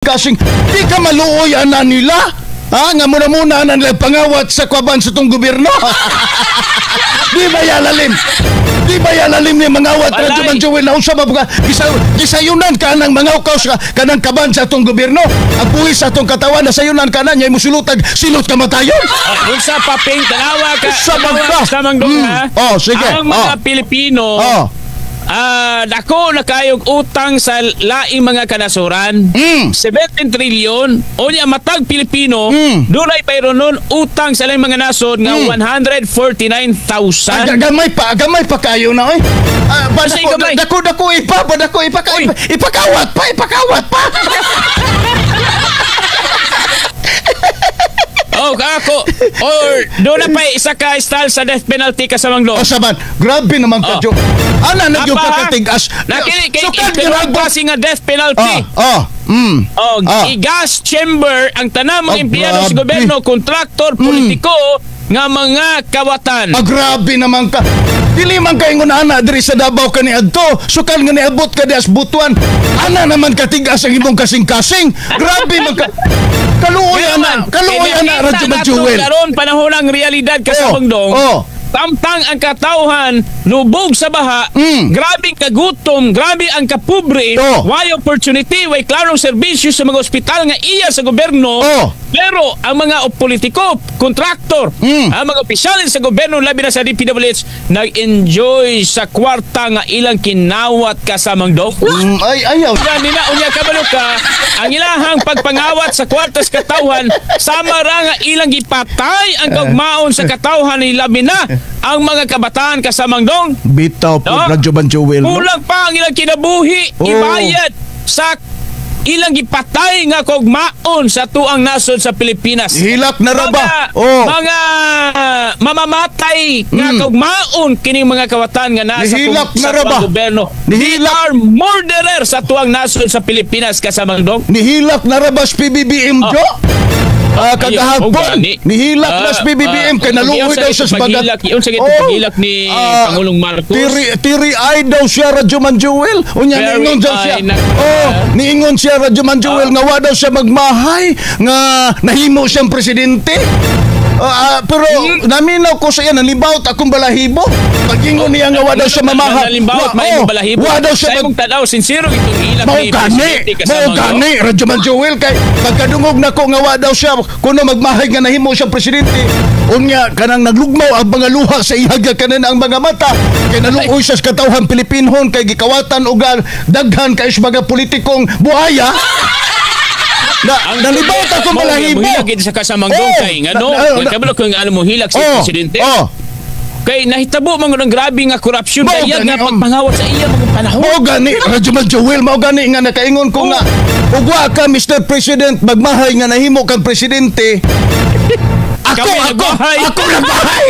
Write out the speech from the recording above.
Kasing di ka maluoy ana nila. Ha, nga muna muna ana nila pangawat sa kwaban sa tong gobyerno. Di ba yalalim? Di ba yalalim ni mangawat Walay. Radyo Man Joel na unsa ba ka gisayunan ka nang mangawkaw sa kanang kaban sa atong gobyerno. Ang buhis sa atong katawan nasayunan ka na nya musulutag silot kamatayon. Oh, unsa pa ping tanawa ka. Sa tanawa bangka. ka sa mangdong, ha. Oh, sige. Ang mga Oh. Pilipino dako na kayog utang sa laing mga kanasuran. 17 trillion. Unya matag Pilipino dunay bayronon utang sa laing mga nasod nga 149,000. Ay, gamay pa kayo na oy. Ah, Kasi dako, gamay. dako dako ipa, dako ipa, Oy. ipakawat pa, ipakawat pa. Oh, ako. Or doon na pa isa ka style sa death penalty kasamang O dong. saban, grabe naman ka, Oh. Jo. Ana na gyud Apa, ha? kakatigas. Nakili kay Sukad ikalawang gihapon. klase nga death penalty. Ah. Oh, i-gas chamber ang tanang mga Oh, empleyado sa grabe. gobyerno, kontraktor, politiko nga mga kawatan. Ah, grabe naman ka. Dili man kay ngon ana diri sa Davao kani adto. Sukal nga niabot ka di as Butuan. Ana naman katigas ang imong kasing-kasing. Grabe man ka. Kaluoy ana, kaluoy ana Kaya Radyo nakita nato Joel. Karon panahon ang realidad kasamang dong. Tamtang ang katawhan lubog sa baha, grabe ang kagutom, grabe ang kapobre, why opportunity, way klarong serbisyo sa mga ospital nga iya sa gobyerno. Pero ang mga politiko, kontraktor, ang mga opisyales sa gobyerno labi na sa DPWH nag-enjoy sa kwarta nga ilang kinawat kasamang dong. Ay ayaw. Gani na unya kabalo ka ang ilahang pagpangawat sa kwartas katawhan sama ra nga ilang gipatay ang kaugmaon sa katawhan ni labi na ang mga kabataan kasamang dong. Bitaw po No? Radyo Man Joel. No? Kulang pa ang ilang kinabuhi ibayad sa ilang gipatay nga kaugmaon sa tuang nasod sa Pilipinas. Hilak na ra ba? Mga, mga mamamatay nga kaugmaon kining mga kawatan nga nasa Nihilak sa na ra ba? tuang gobyerno. Nihilak. They are murderer sa tuang nasod sa Pilipinas kasamang dong. Nihilak na ra ba sa PBBM, Jo? Ah, kagahapon, oh, gani. nihilak na sa PBBM kay naluoy daw sa bagat. Yun sa gitong paghilak ni Pangulong Marcos. Tiri ay daw siya Radyo Man Joel. Unya Very niingon daw siya. eye na- Oh, niingon siya Radyo Man Joel nga wa daw siya magmahay nga nahimo siyang presidente. Pero naminaw ko sa iya, nalimbawot akong balahibo. Pag-ingon niya nga wa daw siya mamahay. Nalimbawot, may oh, balahibo. Wa daw siya Sa imong tanaw, sincero itong hilak Mao ni gani, Presidente mao kasamang dong. gani, Radyo Man Joel kay pagkadungog nako nga wa daw siya kuno magmahay nga nahimo siyang presidente. Unya kanang naglugmaw ang mga luha sa iyang kanan ang mga mata kay naluoy siya sa katawhan Pilipinhon kay gikawatan og daghan kay sa mga politikong buhaya. Na nalibot akong balahibo. Mohilak gid sa kasamang dong Oh, kay ngano, kabalo kung ano mohilak si presidente. Kay nahitabo man ang grabe nga korupsyon Mao kaya gani, nga pagpangawat sa iya mga panahon. Mao gani, Radyo Man Joel, mao gani nga nakaingon ko nga ugwa ka Mr. President magmahay nga nahimo kang presidente. Ako Kami ako nagbahay. ako nagbahay.